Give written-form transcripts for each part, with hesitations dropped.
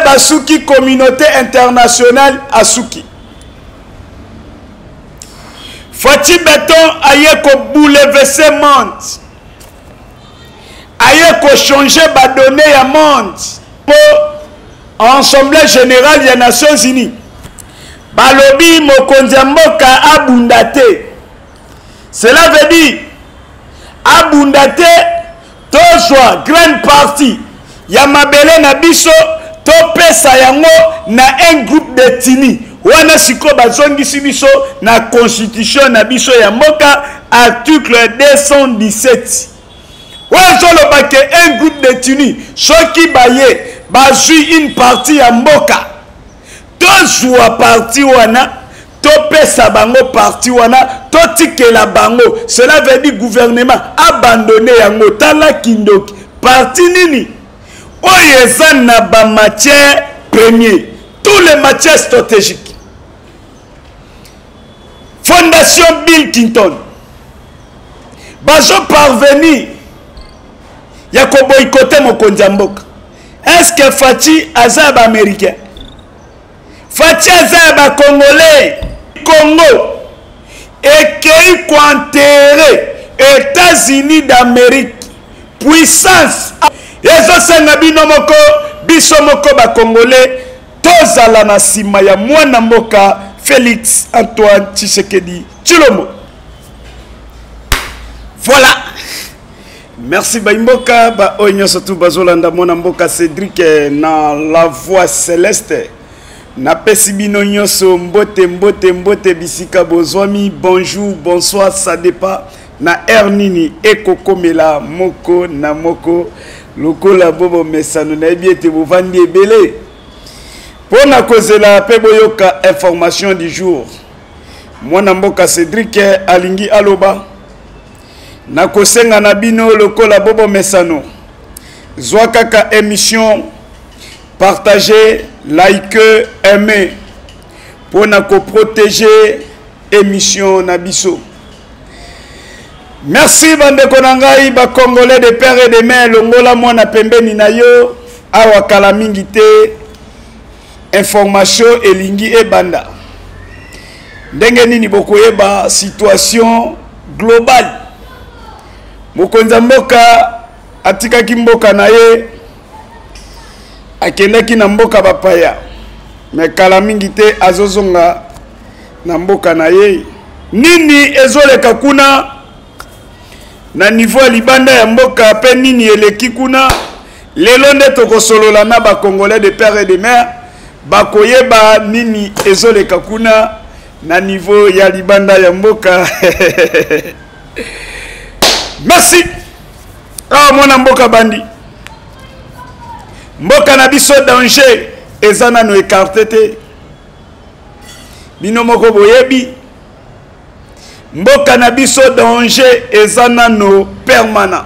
basuki, communauté internationale asuki. Fatshi Beton aye ko bouleverser monde, aye ko changer ba données ya monde po Assemblée générale ya Nations Unies balobi mokonzi ya mboka abunda te. Cela veut dire abunda te, tozwa grande partie ya mabele na biso topesa yango na un groupe de tini wana. Sikoyo bazongisi biso na constitution na biso ya mboka, article 217, oyo ezoloba ke un groupe de tini soki baye bazwi une partie ya mboka, tozwa partie wana, topesa bango partie wana, totikela bango. Cela veut dire gouvernement abandonne yango. Tala kindoki, partie nini oyo eza na bamatière premier, tous les matières stratégiques. Fondation Bill Clinton bazoparvenir ya koboykote mokonzi ya mboka. Est-ce Fatshi aza ya baaméricain? Fatshi aza ya bacongolais. Congo ekei koenterre États-Unis d'Amérique, puissance. Ezosenga bino moko, biso moko bacongolais, tozala na nsima ya mwana mboka Félix Antoine Tshisekedi Tshilombo. Voilà, merci baimboka baoyo nyonso tu bazolanda mwana mboka Cédric na La Voix Céleste. Napesi bino nyonso mbote, mbote, mbote bisika bozwami. Bonjour, bonsoir, ça dépend na heure nini ekokomela moko na moko. Lokola bobo mesano, nayebi ete bovandi ebele mpo na kozela mpe boyoka information du jour. Mwana mboka Cédric alingi aloba. Nakosenga na bino, lokola bobo mesano, zwa kaka émission, partager, like, aimer mpo na koprotéger émission na biso. Merci bandeko na ngai bacongolais de père et de mère. Longola mwana pembeni na yo awa, kala mingi te information elingi ebanda. Ndenge nini bokoyeba situation globale? Mokonzi ya mboka atikaki mboka na ye, akendaki na mboka bapaya, me kala mingi te azozonga na mboka na ye. Nini ezoleka kuna na niveau ya libanda ya mboka mpe nini eleki kuna? Lelo nde tokosolola na bacongolais de père et de mère, bakoyeba nini ezoleka kuna na niveau ya libanda ya mboka. Merci. Awa mwana mboka bandi, mboka na biso danger eza nano écarté te. Bino moko boyebi, mboka na biso danger eza nano permanent.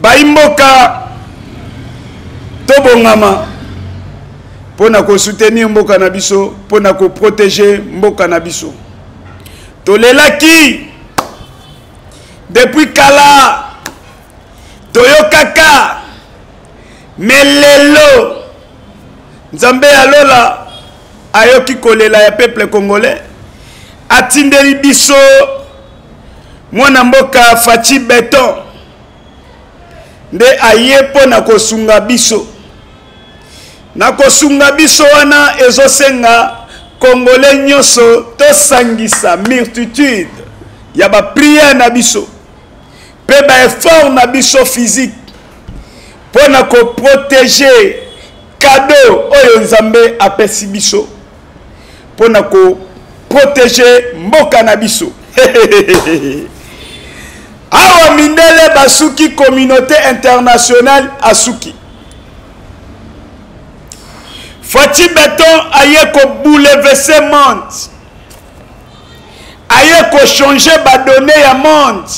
Bayi mboka, tobongama mpo na kosoutenir mboka na biso, mpo na koprotéger mboka na biso. Tolelaki depuis kala, toyokaka, me lelo Nzambe ya lola ayoki kolela ya peuple congolais, atindeli biso mwana mboka Fatshi Beton nde aye mpo na kosunga biso. Na kosunga biso wana, ezosenga congolais nyonso tosangisa multitude ya baprière na biso mpe baeffort na biso physique mpo na koprotéger cadeau oyo Nzambe apesi biso, mpo na koprotéger mboka na biso. Awa mindele basuki, communauté internationale asuki. Fatshi Beton aye kobouleverser monde, aye kochanger badonnées ya monde.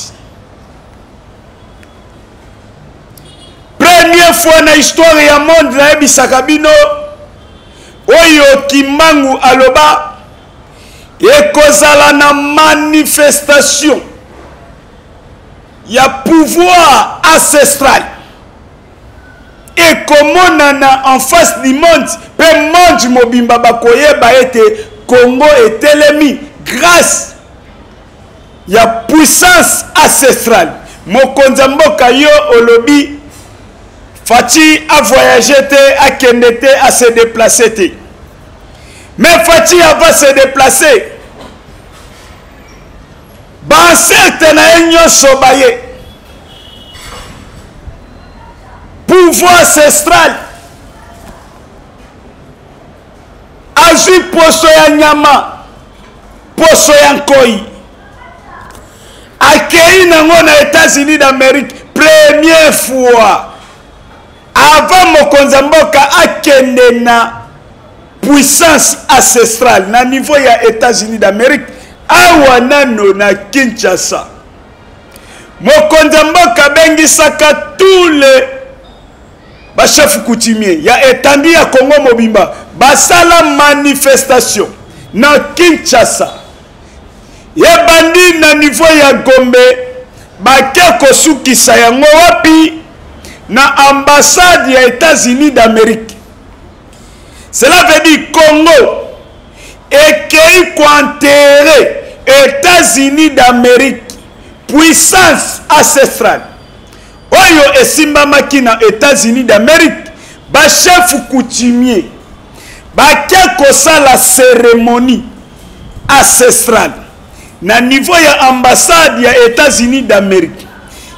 Première fois na histoire ya monde, nayebisaka bino oyo Kimbangu aloba, ekozala na manifestation ya pouvoir ancestral. Ekomonana en face du monde mpe monde mobimba bakoyeba ete Congo etelemi grâce ya puissance ancestrale. Mokonzi ya mboka, yo olobi Fatshi a voyager te, akende te, a se déplacer te. Mais Fatshi ava se déplacer, baancêtre na ye nyonso baye pouvoir ancestral, azwi poso ya nyama, poso ya nkoi, akei nango na États-Unis d'Amérique. Première fois avant mokonzi ya mboka akende na puissance ancestrale na niveau ya États-Unis d'Amérique, awa nano na Kinshasa, mokonzi ya mboka abengisaka tous les bachef coutumier ya etandi ya Congo mobimba, basala manifestation na Kinshasa. Ebandi na niveau ya Gombe, bake kosukisa yango wapi? Na ambassade ya États-Unis d'Amérique. Cela veut dire Congo ekei koenterre États-Unis d'Amérique, puissance ancestrale oyo esimbamaki na États-Unis d'Amérique. Bachef coutumier bake kosala cérémonie ancestrale na niveau ya ambassade ya États-Unis d'Amérique.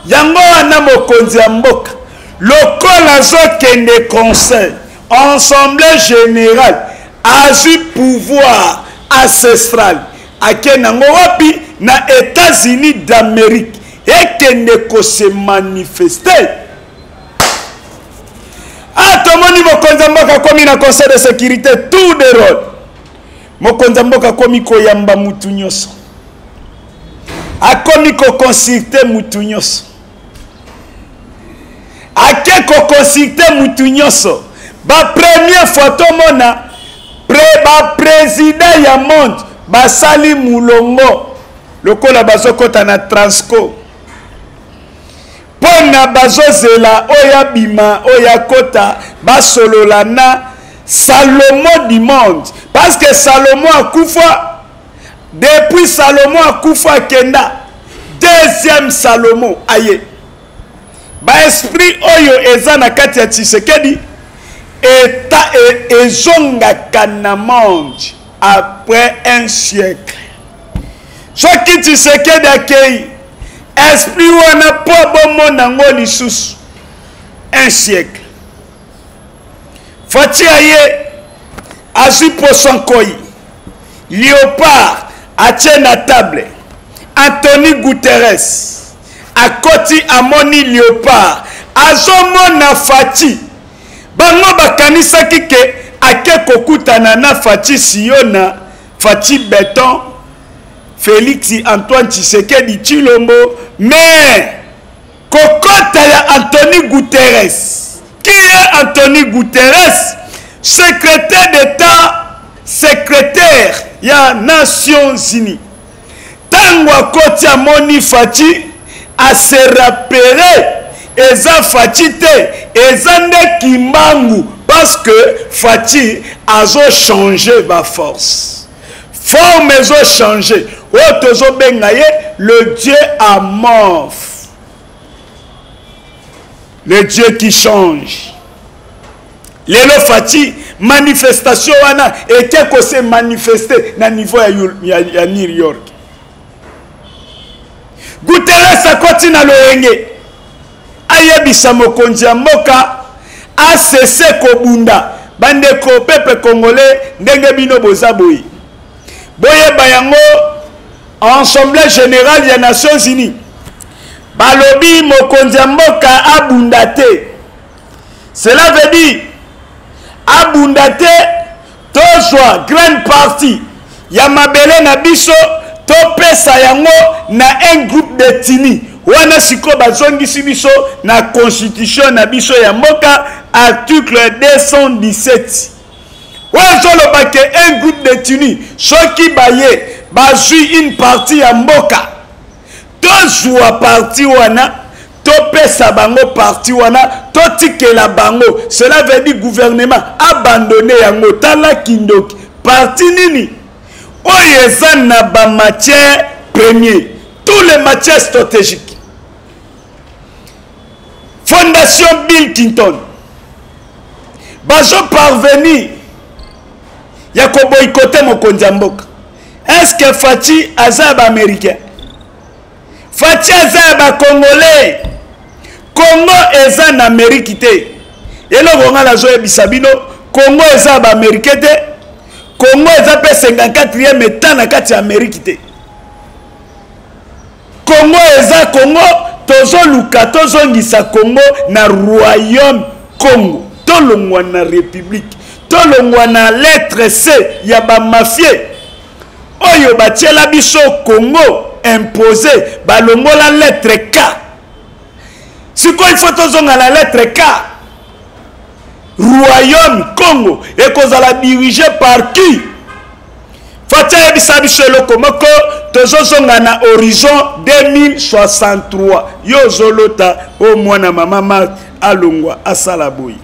Yango wana mokonzi ya mboka, lokola azokende conseil, assemblée générale, azwi pouvoir ancestral, ake nango wapi? Na États-Unis d'Amérique, ekende kose manifester. A tomoni mokonzi ya mboka akomi na conseil de sécurité, tour de rôle, mokonzi ya mboka akomi koyamba mutu nyonso, akomi koconsulte mutu nyonso, ake koconsulte mutu nyonso. Bapremière fois tomona baprésident ya monde basali mulongo lokola bazokɔta na Transco mpo na bazozela oyo abima, oyo akɔta, basolola na Salomo du monde, parce que Salomo akufa. Depuis Salomo akufa, akenda, deuxième Salomo aye. Baesprit oyo eza na kati ya Tshisekedi eta ezongaka na monde après un siècle. Soki Tshisekedi akei, esprit wana mpo bomona yango lisusu un siècle. Fatshi aye, azwi poso nkoi, léopard, atie na table. Anthony Guterres akoti, amoni léopard, azomona Fatshi. Bango bakanisaki ke ake kokutana na Fatshi Siona, Fatshi Béton, Félix Antoine Tshisekedi Tshilombo. Mais kokota ya Anthony Guterres, qui est Anthony Guterres? Secrétaire d'État, secrétaire ya Nations Unies. Ntango akoti, amoni Fatshi, ase repérer eza Fatshi te, eza nde Kimbangu, parce que Fatshi azochange baforce, forme ezochange, oyo tozobenga ye le dieu amorphe, le dieu qui change. Lelo Fatshi, manifestation wana eke kose manifester na niveau ya New York. Guterres akoti na loyenge, ayebisa mokonzi ya mboka asese kobunda. Bandeko peuple congolais, ndenge bino boza boye, boyeba yango, assemblée générale ya Nations Unies balobi mokonzi ya mboka abunda te. Cela veut dire abunda te, tozwa grande partie ya mabele na biso, topesa yango na un groupe d'ethnie wana. Sikoyo bazongisi biso na constitution na biso ya mboka, article 217, oyo ezoloba ke un groupe d'ethnie soki baye bazwi une partie ya mboka, tozwa partie wana. Topesa bango parti wana, totikela bango. Cela veut dire gouvernement abandonné yango. Tala kindoki. Parti nini oyo eza na ba matières premières, tous les matières stratégiques. Fondation Bill Clinton bazo parvenir ya ko boycotter mokonzi ya mboka. Est-ce que Fatshi aza ya ba américain? Fatshi aza ya ba congolais. Congo eza na Amérique te. Eloko nga nazoyebisa bino, Congo eza ya ba américain te. Congo eza pe 54e état na kati ya Amérique te. Congo eza Congo, tozoluka tozongisa Congo na royaume Congo. Tolongwa na république, tolongwa na lettre C ya ba mafieux oyo batiela biso Congo imposé, balongola lettre K. Sikoyo il faut tozonga na lettre K. Royaume Congo ekozala dirigé par qui? Fatshi ayebisa biso eloko moko, tozozonga na horizon 2063. Yo ozolota o mwana mama Marthe alongwa asala boye.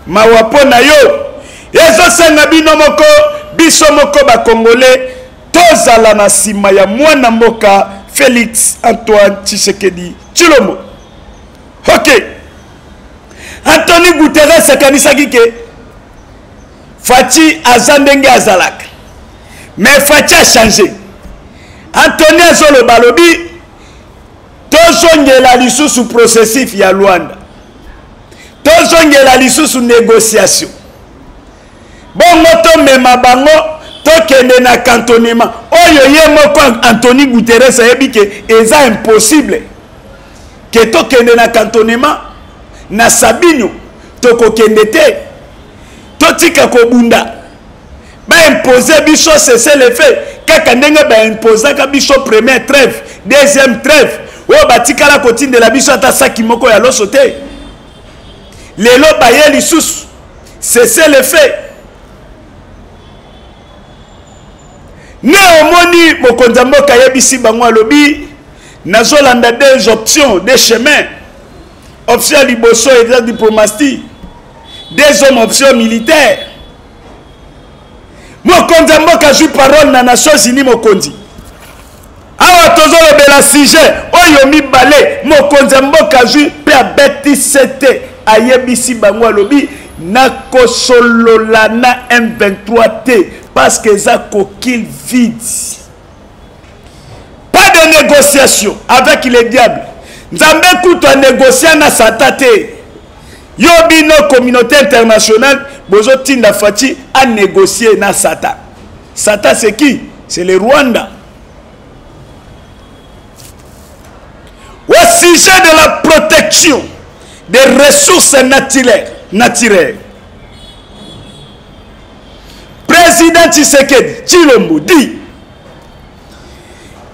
Mawa mpo na yo. Ezosenga bino moko, biso moko ba Congolais tozala na nsima ya mwana mboka Félix Antoine Tshisekedi Tshilombo. Ok. Anthony Guterres akanisaki ke Fatshi aza ndenge azalaka. Mais Fatshi a changé. Anthony azoloba alobi tozongela lisusu processus ya Luanda. Tozongela lisusu négociation. Bongo tomema bango tokende na cantonnement. Oyo ye moko Anthony Guterres ayebi ke eza impossible ke tokende na cantonnement na Sabinyo, tokokende te. Totika kobunda. Ba imposer biso cessez le feu kaka ndenge ba imposaka biso première trêve, deuxième trêve oyo batikala kotindela biso ata saki moko ya loso te. Lelo baye lisusu cessez le feu. Ne omoni mokonzi ya mboka ayebisi bango, alobi nazolanda deux options, deux chemins. Option ya liboso eza diplomatie, deuxième option militaire. Mokonzi ya mboka azwi parole na Nations Unies. Mokonzi awa tozolobela sujet oyo mibale. Mokonzi ya mboka azwi mpe abeti sete, ayebisi bango, alobi nakosolola na M23 te parce que eza coquille vide. Pas de négociation avec le diable. Nzambe kutu a négocia na Satan te. Yo bino communauté internationale bozotinda Fatshi a négocier na Satan. Satan c'est qui? C'est le Rwanda. Au sujet de la protection des ressources naturelles, Président Tshisekedi Tshilombo dit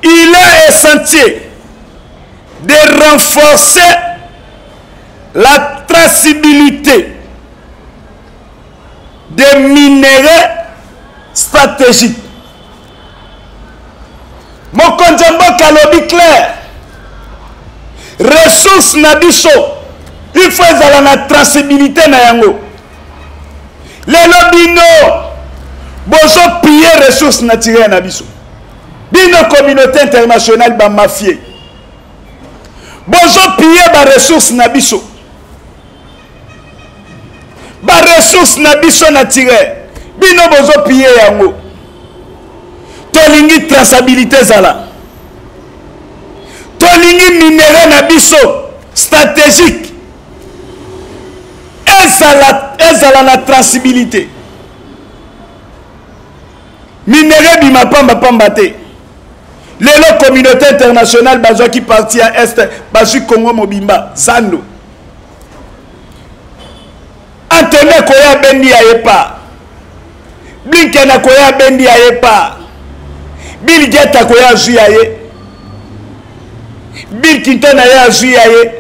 il est essentiel de renforcer la traçabilité des minerais stratégiques. Mokonzi ya mboka alobi clair, ressource na biso il faut ezala na traçabilité na yango. Lelo bino bozo piller ressources naturelles na biso, bino communauté internationale ba mafie bozo piller ba ressources na biso, ba ressources na biso naturelles bino bozo piller yango. Tolingi traçabilité ezala, tolingi minerai na biso stratégique ezala na traçabilité. Minerai bima pamba pamba te. Lelo communauté internationale bazwaki parti ya Est, bazwi Congo mobimba zando. Anthony akoya abendi ya ye pa, Blinken akoya abendi ya ye pa, Bill Gates akoya azwi ya ye, Bill Clinton aye azwi ya ye.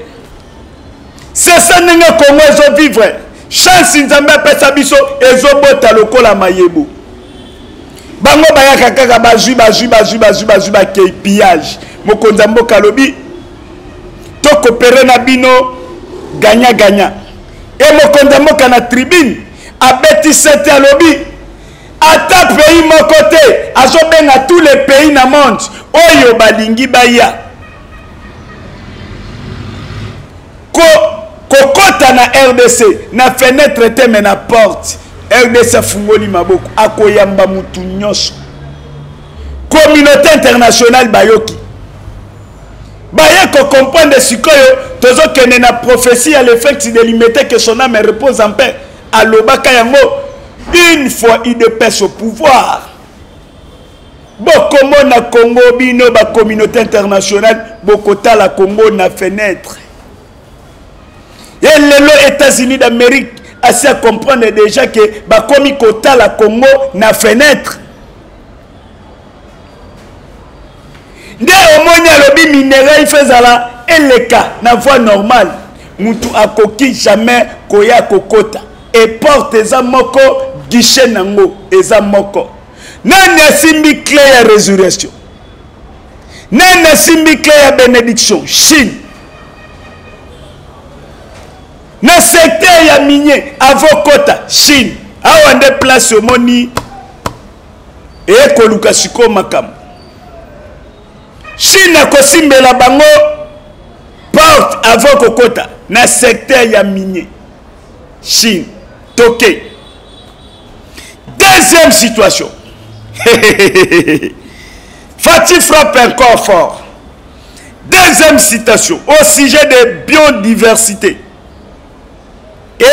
C'est ça ndenge Congo ezo vivre. Chance Nzambe apesa biso ezobota lokola mayebo. Bango bayaka kaka bazwi, bazwi, bazwi, bazwi, bazwi, bakei pillage. Mokonzi ya mboka alobi to Tozokopere na bino gagnant gagnant. E mokonzi ya mboka na tribune abeti sete, alobi ata pays moko te, azobenga tous les pays na monde oyo balingi baya kokota na RDC na fenêtre te, mais na porte. RDC afungoli maboko, akoyamba mutu nyonso. Communauté internationale bayoki, baye kocomprendre sikoyo tozokende na prophétie ya l'effect de Limete, que son âme repose en paix. Alobaka yango une fois UDPS au pouvoir, bokomona Congo, bino bacommunauté internationale bokotala Congo na fenêtre. E lelo États-Unis d'Amérique asi à comprendre déjà que bakomi kotala Congo na fenêtre. Nde omoni alobi minerai fe ezala eleka na voie normale, mutu akoki jamais koya kokota. E porte eza moko, guichet nango eza moko. Nani asimbi clé ya résurrection? Nani asimbi clé ya bénédiction? Chine. Na secteur ya minier avokota Chine. Awa nde place omoni ekoluka sikoyo makambo. Chine akosimbela bango porte avant kokota na secteur ya minier. Chine toke. Deuxième situation, Fatshi frappe encore fort. Deuxième citation au sujet de biodiversité et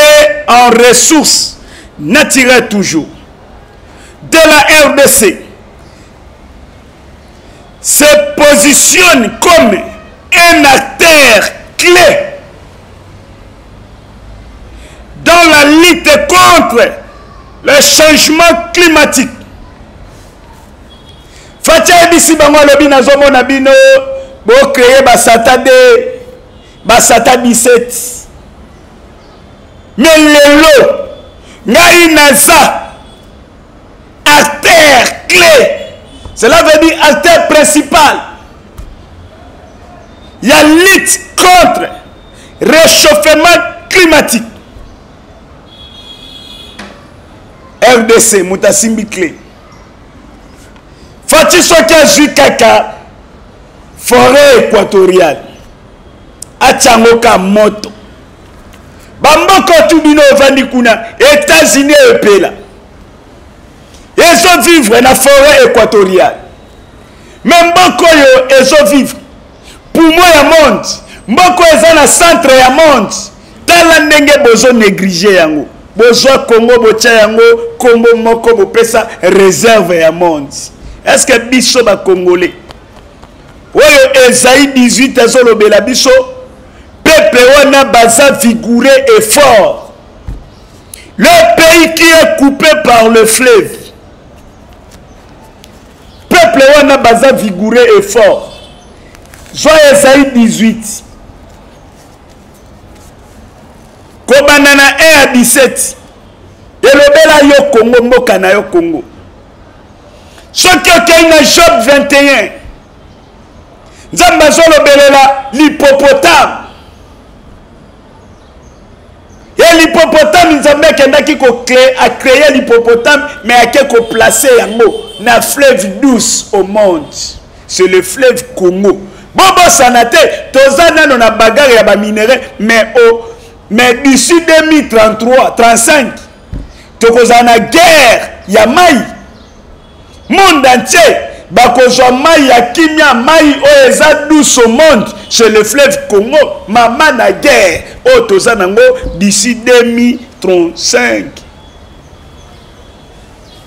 en ressources naturelles toujours de la RDC se positionne comme un acteur clé dans la lutte contre le changement climatique. Fatshi ayebisi bango, alobi nazomona bino bocreye basata de basata 17, mais lelo ngai naza acteur clé, cela veut dire acteur principal ya lutte contre réchauffement climatique. RDC moto asimbi clé. Fatshi soki azwi kaka forêt équatoriale, atyango ka moto, bamboka tu bino ovandi kuna États-Unis epela ezovivre na forêt équatoriale, me mboka oyo ezovivre poumon ya monde, mboka oyo eza na centre ya monde, tala ndenge bozo néglige yango. Bozwa Congo, botya yango kombo moko, bopesa réserve ya monde. Est ce que biso bacongolais oyo Esaïe 18 azolobela biso, peuple wana baza vigoureux et fort, le pays qui est coupé par le fleuve, peuple wana baza vigoureux et fort. Zwa Esaïe 18 kobanda na 1 à 17, elobela yo Congo, mboka na yo Congo. Soki okei na Job 21, Nzambe azolobelela l'hippopotame. Ye l'hippopotame, Nzambe akendaki acréer l'hippopotame, mais ake koplace yango na fleuve douce au monde, c'est le fleuve Congo. Bobosana te, toza nano na bagarre ya baminerai, mais, oh, mais d'ici 2033 35 tokozala na guerre ya mai. Monde entier bakozwa mai ya kimia, mai oyo eza douce au monde, c'est le fleuve Congo. Mama na guerre oyo toza nango d'ici 2035,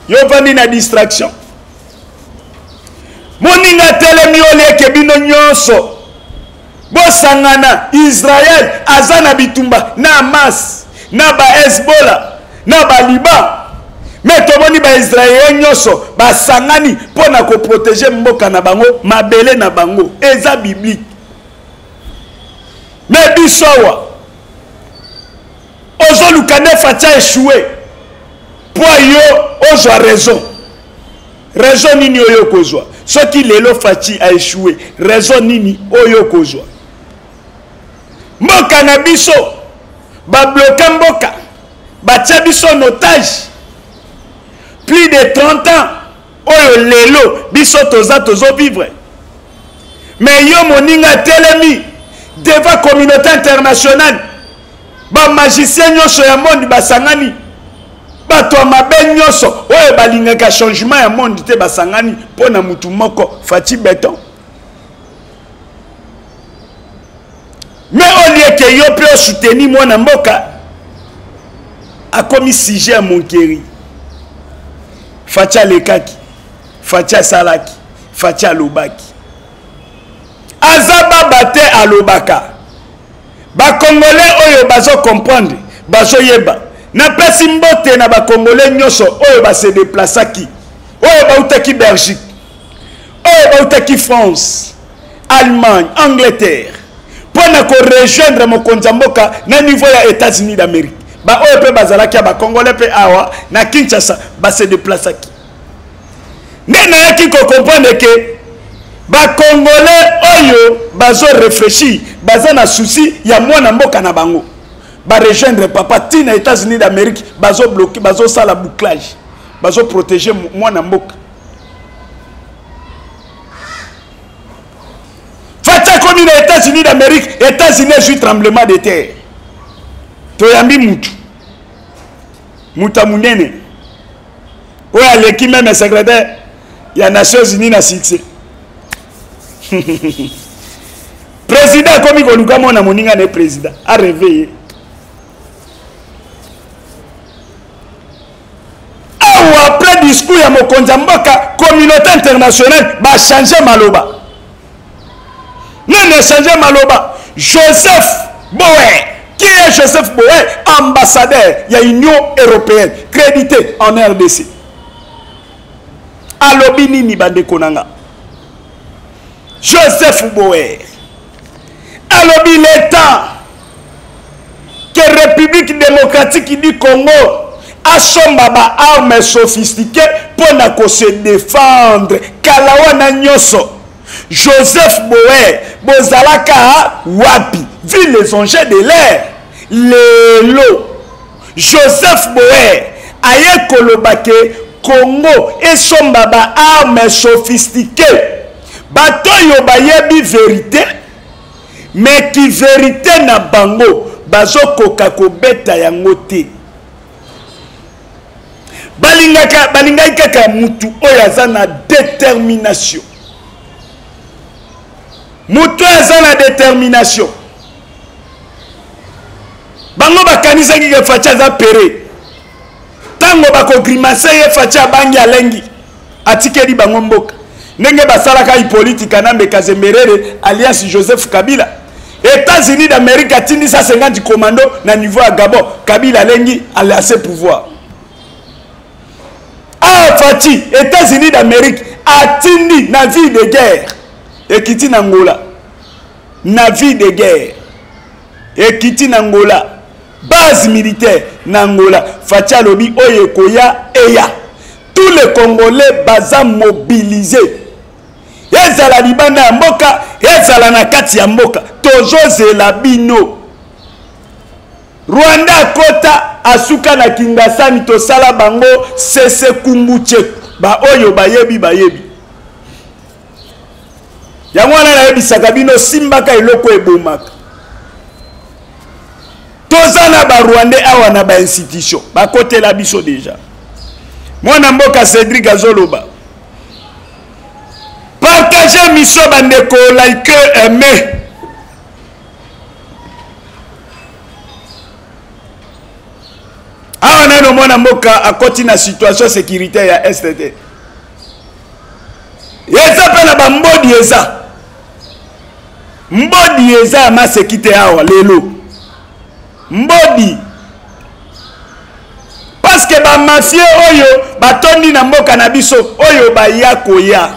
yo ovandi na distraction, moninga atelemi olieke bino nyonso bosangana. Israel aza na bitumba na Hamas, na ba Hezbollah, na baliban, me tomoni baisraélien nyonso basangani mpo na koprotege mboka na bango, mabele na bango. Eza biblique. Me biso awa ozoluka nde Fatshi échoué mpo yo ozwa raison. Raison nini oyo okozwa soki lelo Fatshi a échoué? Raison nini oyo okozwa? Mboka na biso babloka mboka, batia biso en otage plus de 30 ans oyo lelo biso toza tozovivre. Mais yo moninga atelemi devant communauté internationale, bamagicien nyonso ya monde basangani, bato ya mabe nyonso oyo balingaka changement ya monde te basangani mpo na mutu moko, Fatshi Beton. Mais au lieu que yo mpe osoutenir mwana mboka, akomi sujet ya monkeri. Fatshi alekaki, Fatshi asalaki, Fatshi alobaki. Aza baba te alobaka. Bakongolais oyo bazo comprendre, bazoyeba. Napesi mbote na bakongolais nyonso oyo base déplaçaki, oyo bautaki Belgique, oyo bautaki France, Allemagne, Angleterre, mpo na korejoindre mokonzi ya mboka na niveau ya États-Unis d'Amérique. Baoyo mpe bazalaki ya bakongolais mpe awa na Kinshasa base déplaçaki. Nde nayaki kocomprendre ke bakongolais oyo bazo réfléchir, baza na souci ya mwana mboka na bango, barejoindre papa ti na États-Unis d'Amérique, bazo bloquer, bazosala bouclage, bazo protéger mwana mboka. Fatshi akomi na États-Unis d'Amérique, États-Unis ezwi tremblement de terre. Toyambi mutu mutu ya monene oyo aleki meme secrétaire ya Nations Unies na succès. Président akomi koluka mwana moninga na ye président aréveillé. Awa après discours ya mokonzi ya mboka, communauté internationale bachange maloba. Nani achange maloba? Joseph Boer. Qui est Joseph Boer? Ambassadeur ya Union européenne crédité en RDC. Alobi nini bandeko na nga? Joseph Boer alobi l'État que République démocratique du Congo asomba ba armes sophistiquées mpo na ko se défendre. Kala wana nyonso Joseph Boer bozalaka wapi? Vu les enjeux de l'air. Lelo Joseph Boer aye koloba ke Congo esomba ba armes sophistiquées. Bato oyo bayebi vérité, mais ki vérité na bango bazokoka kobeta yango te. Balingaki kaka mutu oyo aza na détermination. Mutu oyo aza na détermination. Bango bakanisaki ke Fatshi aza pere. Tango bakogrimace ye, Fatshi abangi alengi, atikeli bango mboka. Ndenge basalaka Hippolyte Kanambe Kazemberere alias Joseph Kabila. États-Unis d'Amérique atindi 150 commando na niveau ya Gabon. Kabila alengi alase pouvoir. Ah Fatshi, États-Unis d'Amérique atindi na vie de guerre ekiti na Angola. Na vie de guerre ekiti na Angola, base militaire na Angola. Fatshi alobi oyo ekoya eya. Tous les Congolais baza mobilisés. Ezala libanda ya mboka, ezala na kati ya mboka. Tozozela bino. Rwanda akota asuka na Kingasani, tosala bango sese kumbuche. Ba oyo bayebi bayebi. Yango wana nayebisaka bino, simbaka eloko ebomaka. Toza na ba Rwandais awa na ba institution, bakotela biso déjà. Mwana mboka Cédric azoloba. Partagez mission bandeko, like, aimez. Awa nano mwana mboka akoti na situation sécuritaire ya STT. Eza pe na ba mbodi eza. Mbodi eza ya maseki te awa lelo. Mbodi. Parce que ba mafieux oyo batondi na mboka na biso oyo baya koya.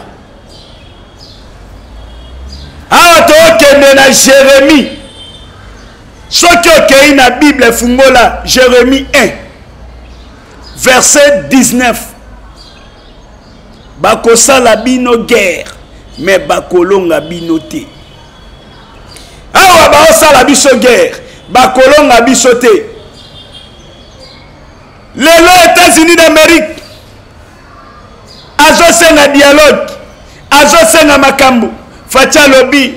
Awa tokende na Jérémie. Soki okei na Bible fungola Jérémie 1 verset 19. Bakosala bino guerre mais bakolonga bino te. Awa Awa baosala biso guerre, bakolonga biso te. Lelo États-Unis d'Amérique azosenga dialogue, azosenga makambo. Fatshi alobi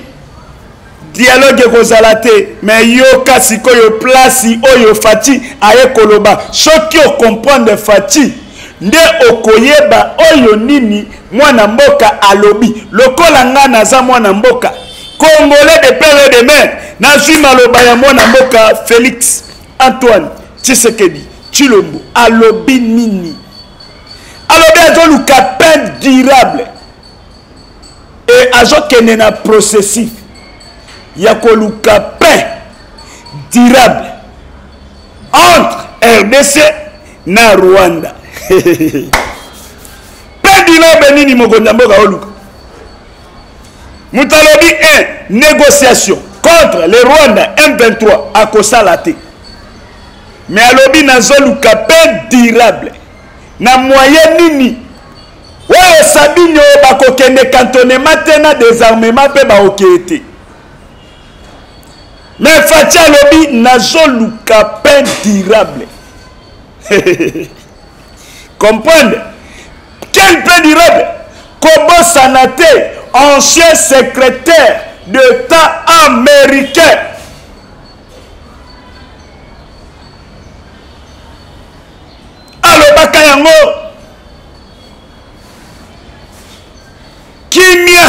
dialogue ekozala te, mais yoka sikoyo place oyo Fatshi aye koloba. Soki okomprendre Fatshi nde okoyeba oyo nini mwana mboka alobi. Lokola nga naza mwana mboka congolais de père et de mère, nazwi maloba ya mwana mboka Félix Antoine Tshisekedi Tshilombo. Alobi nini? Alobi azoluka paix durable et azokende na processus ya koluka paix durable entre RDC na Rwanda. Paix durable nini mokonzi ya mboka oluka? Moto alobi 1 négociation contre le Rwanda M23 akosala te, mais alobi nazoluka paix durable na moyen nini? Oyo Sabinyo bakokende cantonnement te na désarmement mpe baokeye te. Mais Fatshi alobi nazoluka paix durable. Comprendre? Quel paix durable? Kobosana te, ancien secrétaire d'État américain alobaka yango, kimia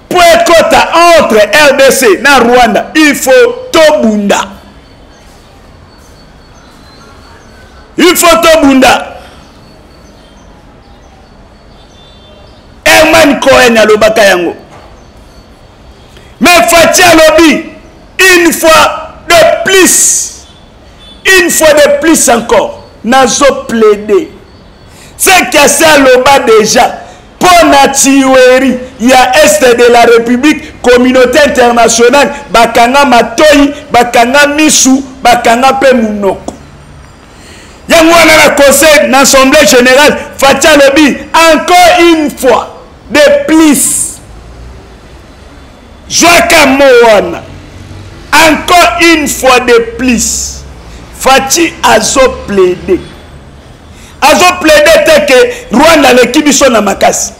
po ekota entre RDC na Rwanda, il faut tobunda, il faut tobunda. Herman Cohen alobaka yango, mais Fatshi alobi une fois de plus, une fois de plus encore, nazo plaider ce qu'Asi aloba déjà mpo na tuerie ya est de la République. Communauté internationale bakanga matoi, bakanga misu, bakanga mpe munoko. Yango wana na conseil na assemblée générale, Fatshi alobi encore une fois de plus, zwaka mo wana, encore une fois de plus, Fatshi azo plaider, azo plaider te ke Rwanda aleki biso na makasi,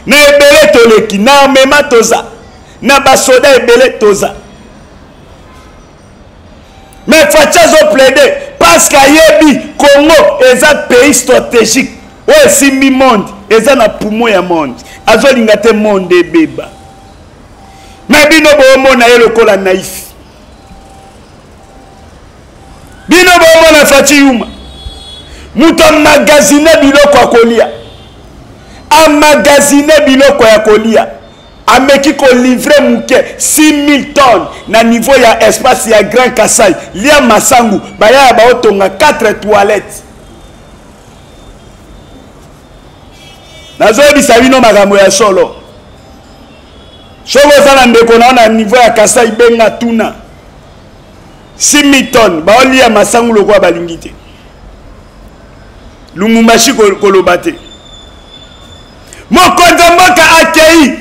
na ebele toleki, na armement toza, na basoda ebele toza. Mais Fatshi azo plaider parce que ayebi Congo eza pays stratégique oyo esimbi monde, eza na poumon ya monde, azolinga te monde ebeba. Mais bino boomona ye lokola naïf, bino boomona Fatshi yuma, moto amagasine biloko ya kolia, amagasine biloko ya kolia, ameki kolivre moke 6000 tonnes na niveau ya espace ya Grand Kasai. Lia masangu baya ya baotonga 4 toilettes. Nazoyebisa bino makambo ya solo. Soki oza na ndeko na yo na niveau ya Kasai, benga tuna. 6000 tonnes baolia masangu lokola balingi te. Lumumbashi koloba te. Mokonzi ya mboka akei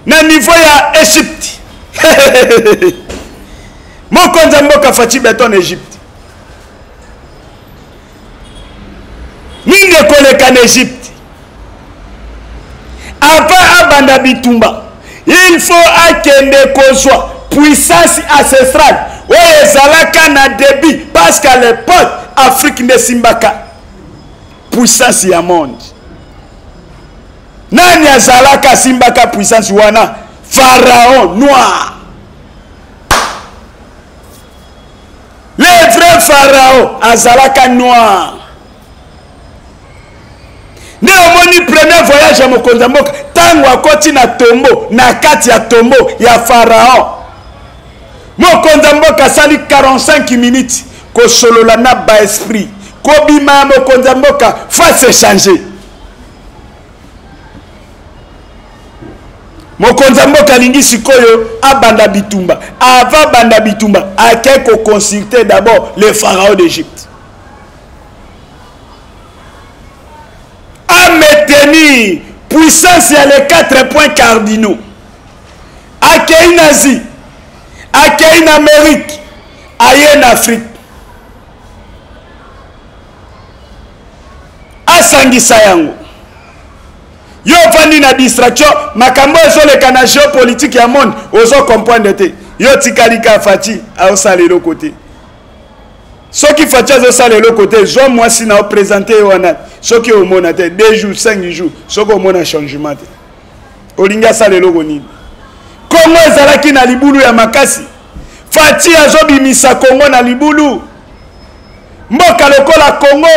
na niveau ya Egypte. Mokonzi ya mboka Fatshi Beton Egypte. Nini ekoleka na Egypte? Avant abanda bitumba, il faut akende kozwa puissance ancestrale oyo ezalaka na début, parce qu'à l'époque Afrique nde esimbaka puissance ya monde. Nani azalaka asimbaka puissance wana? Pharaon noir. Le vrai pharaon azalaka noir. Nde omoni premier voyage ya mokonzi ya mboka, ntango akoti na tombeau, na kati ya tombeau ya pharaon, mokonzi ya mboka asali 45 minutes kosolola na ba esprit. Kobima ya mokonzi ya mboka face échanger. Mokonzi ya mboka alingi sikoyo abanda bitumba. Avant banda bitumba, ake koconsulter d'abord le pharaon d'Égypte. A maintenir puissance ya les 4 points cardinaux. Akei nazi, Akei na Amerique, aye na Afrique. Asangisa yango. Yo ofandi na distraction, makambo ezoleka na géopolitique ya monde, ozo comprendre te. Yo tikali ka Fatshi, aosala eloko te. Soki Fatshi azosala eloko te, zwa mwasi na opresente ye wana. Soki omona te, 2 jours, 5 jours, soki omona changement te. Olingi asala eloko nini? Kongo ezalaki na libulu ya makasi. Fatshi azobimisa Kongo na libulu. Mboka lokola Kongo,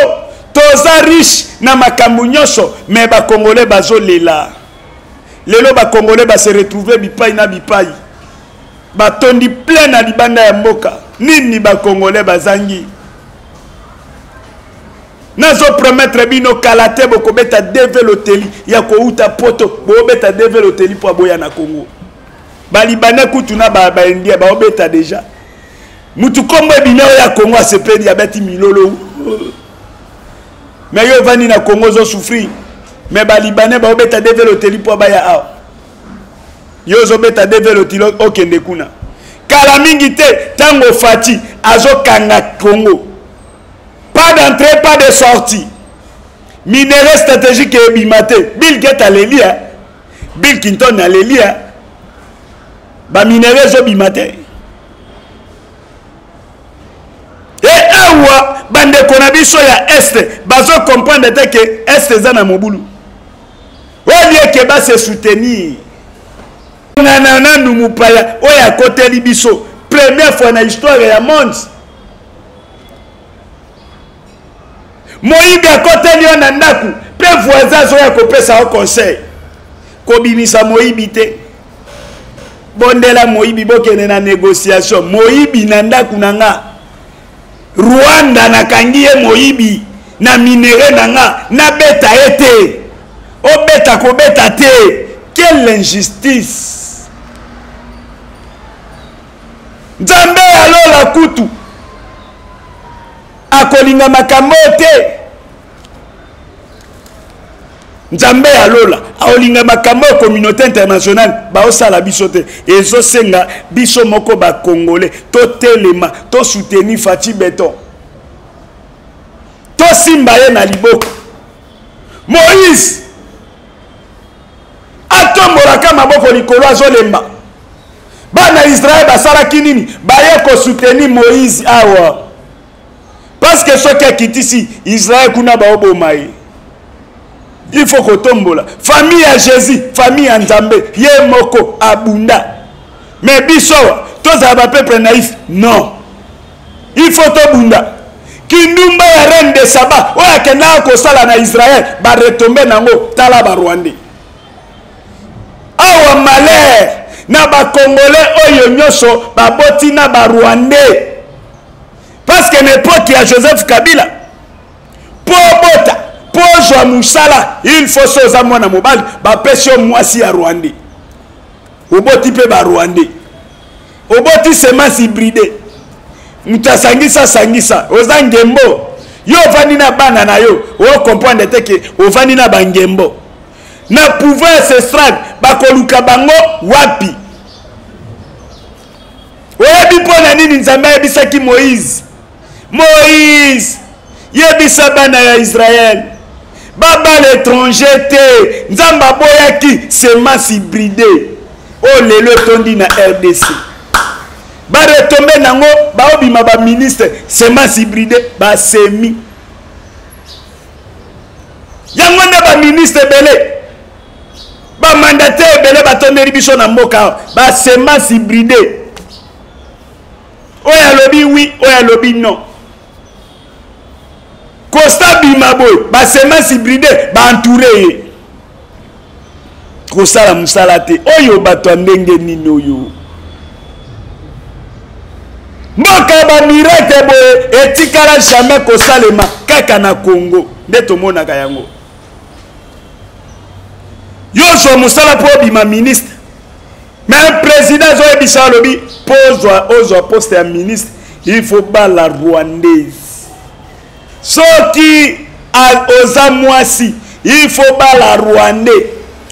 toza riche na makambo nyonso, mais ba Congolais bazolela. Lelo ba Congolais ba se retrouver bipai na bipai. Batondi plein na libanda ya mboka. Nini ba Congolais bazangi? Nazo promettre bino kala te bokobeta DV loteli ya kouta poto, bobeta DV loteli po aboya na Congo. Ba Libanais kutu na ba, ba Indien baobeta déjà. Mutu kombo ebimi oyo ya Congo asepeli abeti milolo. Mais yo ovandi na Congo ozo souffrir. Mais ba Libanais baobeta DV loteli po abaya awa. Yo ozobeta DV loteli okende kuna. Kala mingi te tango Fatshi azokanga Congo. Pas d'entrée, pas de sortie. Minerais stratégique ebima te. Bill Gates aleli, hein? Bill Clinton aleli, hein? Ba minerais ezobima te. E awa bandeko na biso ya Est bazo comprendre te que Est eza na mobulu. Olie ke ba se soutenir. Ngana nanu mupaya oyo akoteli biso première fois na histoire ya monde. Moyibi akoteli yo na ndako mpe voisin azoya kopesa yo conseil. Kobimisa moyibi te. Bondela moyibi, bokende na négociation. Moyibi na ndako na nga. Rwanda nakangi ye moyibi na minerai na nga, nabeta ye te. Obeta kobeta te. Quelle injustice! Nzambe ya lola kutu akolinga makambo te. Nzambe ya lola aolinga makambo ya communauté internationale baosala biso te. Ezosenga biso moko ba Congolais totelema, to soutenir Fatshi Beton, tosimba ye na liboko. Moïse atombolaka maboko likolo, azolemba. Bana Israël basalaki nini? Baye ko soutenir Moïse awa. Parce que soki akitisi Israël kuna baoboma ye. Il faut kotombola. Famille ya Jésus, famille ya Nzambe, ye moko abunda. Mais biso awa tozala ba peuple naïf? Non. Il faut tobunda. Kindumba ya reine de Saba oyo akendaka kosala na Israël, ba retomber nango tala ba Rwandais. Awa malheur na ba Congolais oyo nyonso baboti na ba Rwandais. Parce que na époque ya Joseph Kabila, po bota, po zwa musala, il faut so oza mwana mobali, bapesi yo mwasi ya Rwandais. Oboti pe ba Rwandais. Oboti semence hybride. Mutu asangisa sangisa, oza ngembo. Yo ovandi na bana na yo, o comprendre te que ovandi na ba ngembo. Na pouvoir ancestral bakoluka bango wapi? Oyebi mpo na nini Nzambe ayebisaki Moïse? Moïse, yebisa bana ya Israël babala étranger te. Nzambe aboyaki semence hybride oyo lelo etondi na RDC. Ba retombe nango baobima ba ministre semence hybride basemi. Yango nde ba ministre ebele, ba mandataire ebele batondeli biso na mboka awa, ba semence hybride. Oyo alobi oui, oyo alobi non. Costa bima boye, ba semence hybride ba entouré ye. Kosala mosala te. Oyo bato ya ndenge nini oyo? Mboka ba miracle boye etikala jamais kosalema kaka na Congo nde tomonaka yango. Yo ozwa mosala mpo obima ministre, mais président azoyebisa alobi mpo ozwa poste ya ministre il faut bala rwandaise. Soki oza mwasi il faut bala rwandais.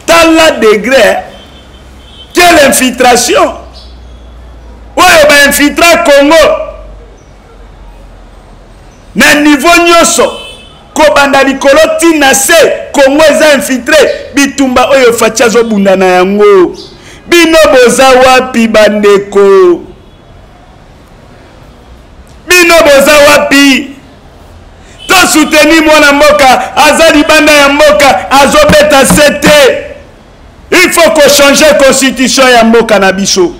Tala degré, quelle infiltration. Oyo ba infiltra Congo na niveau nyonso kobanda likolo ti na se Congo eza infiltre. Bitumba oyo Fatshi azobunda na yango, bino boza wapi bandeko? Bino boza wapi? Tosoutenir mwana mboka aza libanda ya mboka azobeta se te. Il faut kochanger constitution ya mboka na biso.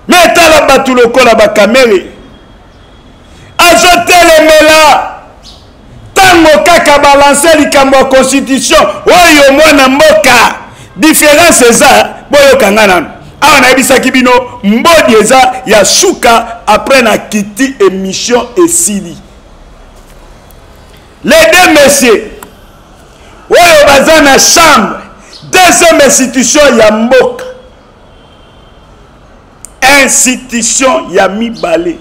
Me tala bato lokola bakamere azotelemela ntango kaka balanse likambo ya constitution oyo mwana mboka. Différence eza, boyoka nga nano awa nayebisaki bino mbodi eza ya suka après na kiti émission esili. Les deux messieurs oyo baza na chambre, deuxième institution ya mboka, institution ya mibale,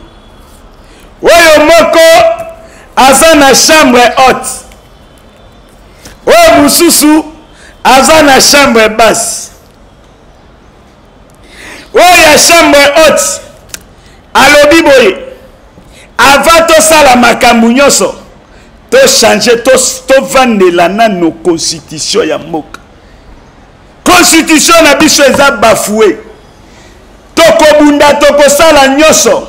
oyo moko aza na chambre haute, oyo mosusu aza na chambre basse. Oyo ya chambre haute alobi boye, avant tosala makambo nyonso tochange, tovandela nano constitution ya mboka. Constitution na biso eza bafoué, tokobunda, tokosala nyonso,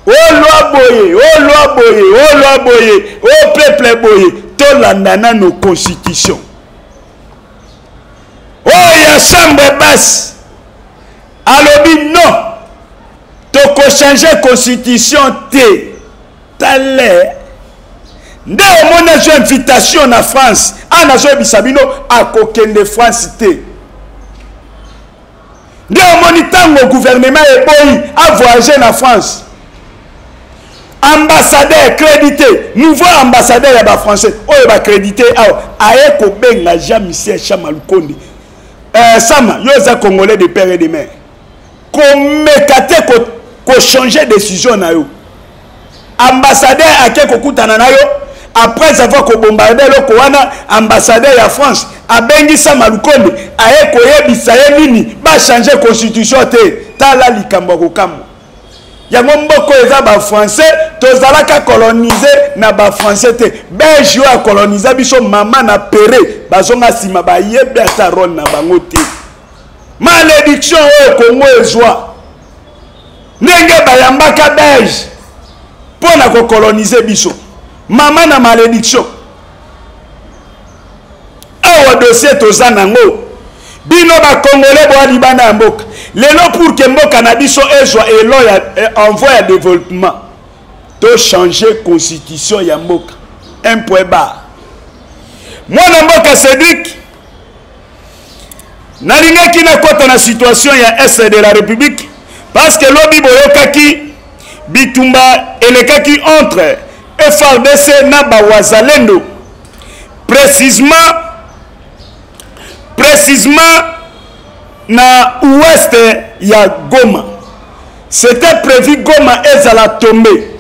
olwa boye, olwa boye, olwa boye, o peuple boye, tolanda nano constitution. Oyo ya chambre basse alobi non, tokochange constitution te. Tale nde omoni azwi invitation na France, awa nazoyebisa bino akokende France te. Nde omoni ntango gouvernement eboyi avoyage na France, ambassadeur crédité, nouveau ambassadeur ya bafrançais oyo bacrédité awa aye kobenga Jean Michel Chama Lukonde. Sama yo oza congolais de père et de mère, komeka te kochanger décision na yo. Ambassadeur ake kokutana na yo après avoir kobombarde eloko wana. Ambassadeur ya France abengi Sama Lukonde, aye koyebisa ye nini? Bachange constitution te. Tala likambo ya kokamwa yango, mboka oyo eza bafrançais, tozalaka colonise na bafrançais te. Belge oyo akoloniza biso, mama na pere bazonga nsima, bayebi ata role na bango te. Malédiction oyo Kongo ezwa ndenge bayambaka belge mpo na kokolonize biso, mama na malédiction. Awa dossier toza nango, bino bakongole boya libanda ya mboka lelo, pour ke mboka na biso ezwa elo ya envoi ya développement, tochange constitution ya mboka, un point barre. Mwana mboka Cédric, nalingaki nakɔta na situation ya est de la République, parce que lobi boyokaki bitumba elekaki entre FRDC na bawazalendo, précisément na ouest ya Goma. C'était prévu Goma ezala tombé,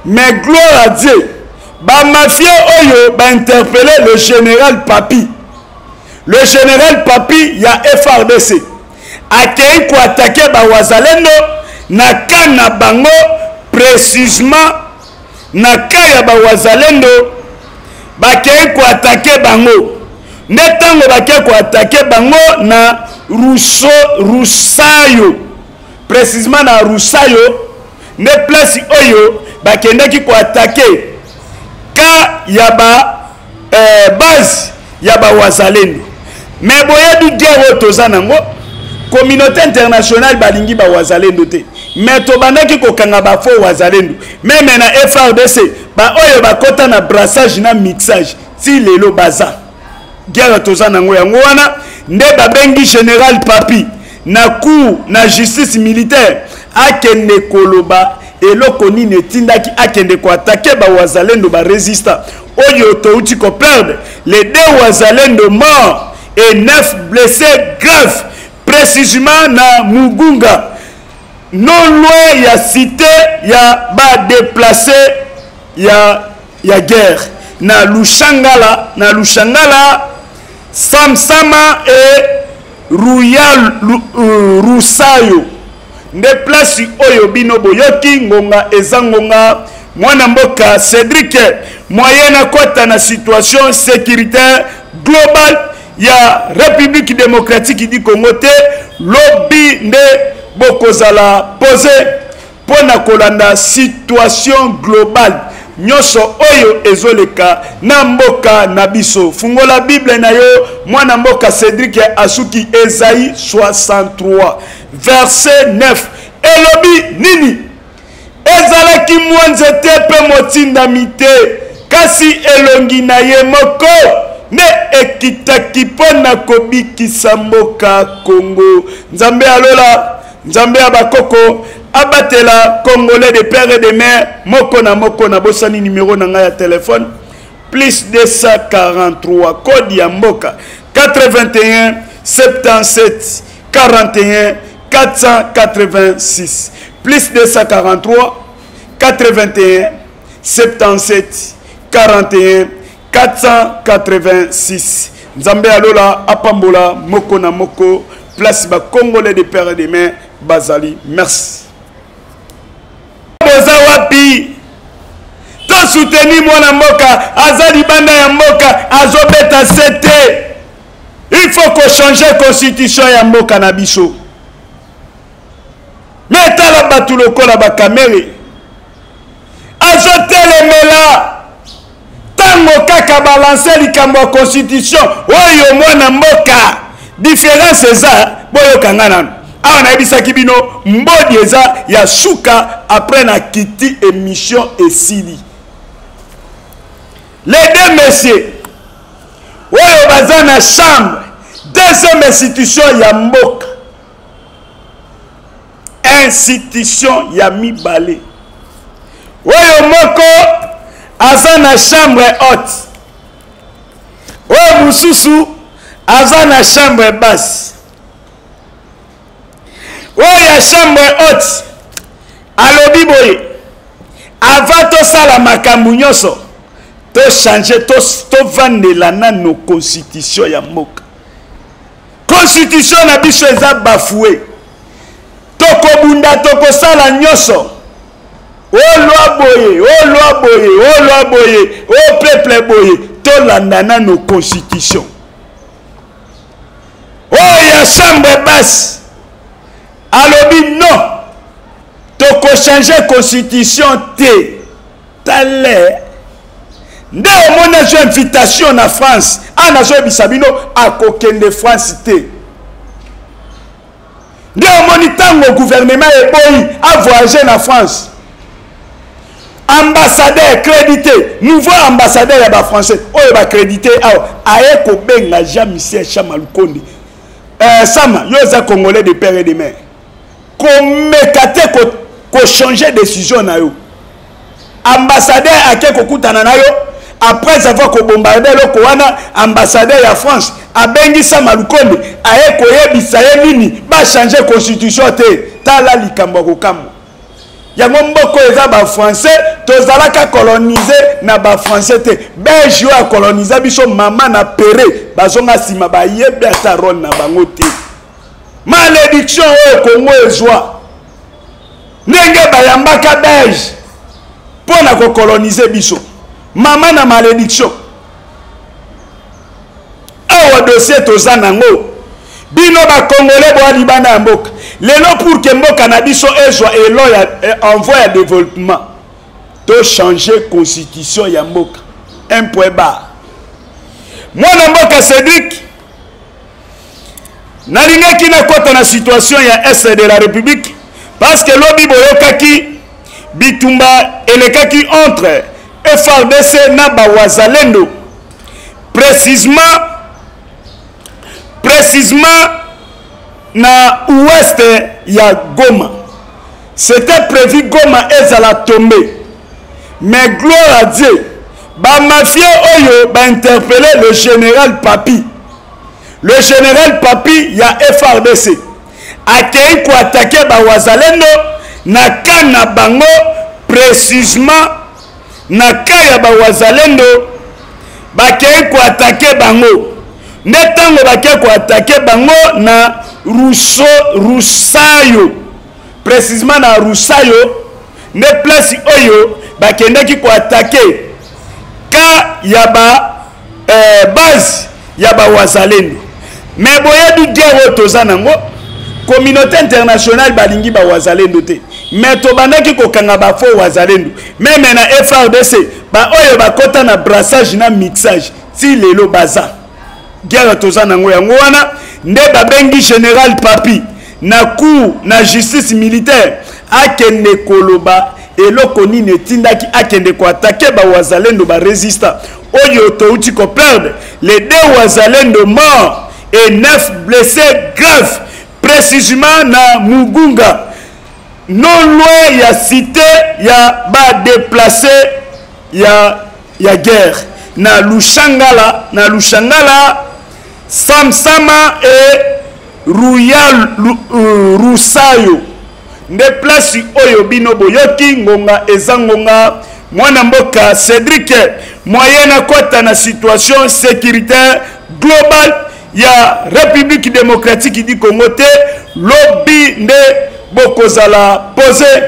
mais gloire à Dieu, bamafie oyo bainterpellé le général Papi. Le général Papi ya FRDC akei koatake bawazalendo na ka na bango, précisément na ka ya bawazalendo bakei koatake bango. Nde ntango bakei koatake bango na Ruso, Rusayo, précisément na Rusayo, nde place oyo bakendaki koatake ka ya ba base ya bawazalendo. Me boyebi guerre oyo toza nango, communauté internationale balingi bawazalendo te, me tobandaki kokanga bafo wazalendo meme na FRDC, baoyo bakɔta na brassage na mixage, ti lelo baza. Guerre toza nango yango wana nde babengi général Papi na cour na justice militaire, akende koloba eloko nini etindaki akende koatake bawazalendo barésistant oyo touti koperdre. Les deux wazalendo morts et 9 blessés graves, précisément na Mugunga, non loin ya cité ya badéplacé ya guerre na Lushangala, Samsama et Ruya Rusayo nde place oyo bino boyoki ngonga eza ngonga. Mwana mboka Cédric, moyen nakota na situation sécuritaire globale ya République démocratique du Congo te. Lobi nde bokozala pose mpo na kolanda situation globale nyonso oyo ezoleka na mboka na biso. Fungola Bible na yo, mwana mboka Cédric asuki Esaïe 63 verset 9 elobi nini? Ezalaki mwa nzete mpe motindami te, kasi elongi na ye moko nde ekitaki mpo na kobikisa mboka Kongo. Nzambe ya lola, Nzambe ya bakoko, abatela Congolais de père et de mère moko na moko. Nabosani numero na ngai ya telefone, plus 243 code ya mboka 81 77 41 486, plus 243 81 77 41 486. Nzambe ya lola apambola moko na moko place ba Congolais de père et de mère bazali. Merci. Boza wapi? Tosoutenir mwana mboka aza libanda ya mboka, azobeta sete. Il faut kochanger constitution ya mboka na biso. Me tala bato lokola bakamere azotelemela ntango kaka balanse likambo ya constitution oyo mwana mboka. Différence eza, boyoka nga nanu awa, nayebisaki bino mbodi eza ya suka après na kiti émission esili. Les deux messieurs oyo baza na chambre, deuxième institution ya mboka, institution ya mibale, oyo moko aza na chambre haute, oyo mosusu aza na chambre basse. Oyo ya chambre haute alobi boye: avant tosala makambo nyonso, tochange, tovandela nano constitution ya mboka. Constitution na biso eza bafoué, tokobunda, tokosala nyonso, olwa boye, olwa boye, olwa boye, o peuple boye, tolanda nano constitution. Oyo ya chambre basse alobi non, tokochange constitution te. Tale nde omoni azwi invitation na France. Awa nazoyebisa bino, akokende France te. Nde omoni ntango gouvernement eboyi avoyage na France, ambassadeur crédité, nouveau ambassadeur ya bafrançais oyo bacrédité awa, aye kobenga Jean Michel Chama Lukonde. Sama, yo oza Congolais de père et de mère, komeka te kochange décision na yo. Ambassadeur ake kokutana na yo après avoir kobombarde eloko wana. Ambassadeur ya France abengisa Malukonde, aye koyebisa ye nini? Bachange constitution te. Tala likambo ya kokamwa yango, mboka eza bafrançais, tozalaka colonise na bafrançais te. Belge oyo akoloniza biso, mama na pere bazonga nsima, bayebi ata role na bango te. Malédiction oyo Kongo ezwa ndenge bayambaka belge mpo na kokolonize biso, mama na malédiction. Awa dossier toza nango, bino bakongole boya libanda ya mboka lelo, pour ke mboka na biso ezwa elo ya envoi ya développement, tochange constitution ya mboka, un point barre. Mwana mboka Cédric, nalingaki nakɔta na situation ya est de la République, parce que lobi boyokaki bitumba elekaki entre FRDC na bawazalendo, précisément na ouest ya Goma. C'était prévu Goma ezala tombé, mais gloire à Dieu, bamafie oyo bainterpelle le général Papi. Le général Papi ya FRDC akei koatake bawazalendo na ka na bango, précisément na ka ya bawazalendo, bakei koatake bango. Nde ntango bake koatake bango na Ruso, Rusayo, précisément na Rusayo nde place oyo bakendaki koatake ka ya ba base ya bawazalendo. Me boyebi guerre oyo toza nango, communauté internationale balingi bawazalendo te, me tobandaki kokanga bafo wazalendo meme na FRDC, baoyo bakɔta na brassage na mixage ti lelo baza. Guerre toza nango yango wana nde babengi général Papi na cour na justice militaire akende koloba eloko nini etindaki akende koatake bawazalendo barésistant oyo touti koperdre les deux wazalendo morts et neuf blessés graves, précisément na Mugunga, non loin ya cité ya badéplacé ya guerre na Lushangala, na Lushangala, Samsama et Ruyal, Rusayo nde place oyo bino boyoki. Ngonga eza ngonga, mwana mboka Cédric, moyen akɔta na situation sécuritaire globale ya République démocratique du Congo te. Lobi nde bokozala pose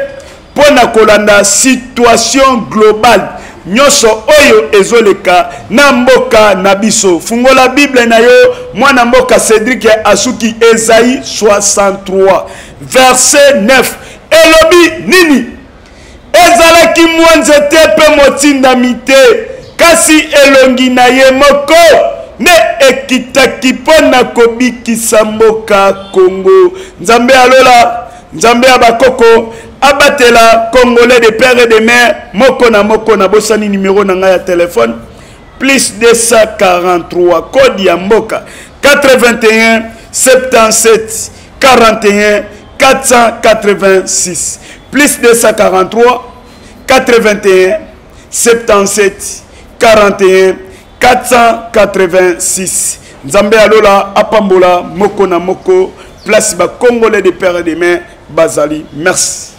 mpo na kolanda situation globale nyonso oyo ezoleka na mboka na biso. Fungola Bible na yo, mwana mboka Cédrik asuki. Esaïe 63 verset 9 elobi nini? Ezalaki mwa nzete mpe motindami te, kasi elongi na ye moko nde ekitaki mpo na kobikisa mboka Kongo. Nzambe alola, Nzambe ya bakoko abatela Congolais de père et de mère moko na moko. Nabosani numero na ngai ya telefone: plus 243, code ya mboka, 81 77 41 486, plus 243 81 77 41 486. Nzambe alola apambola moko na moko place bacongolais de père et de mère bazali. Merci.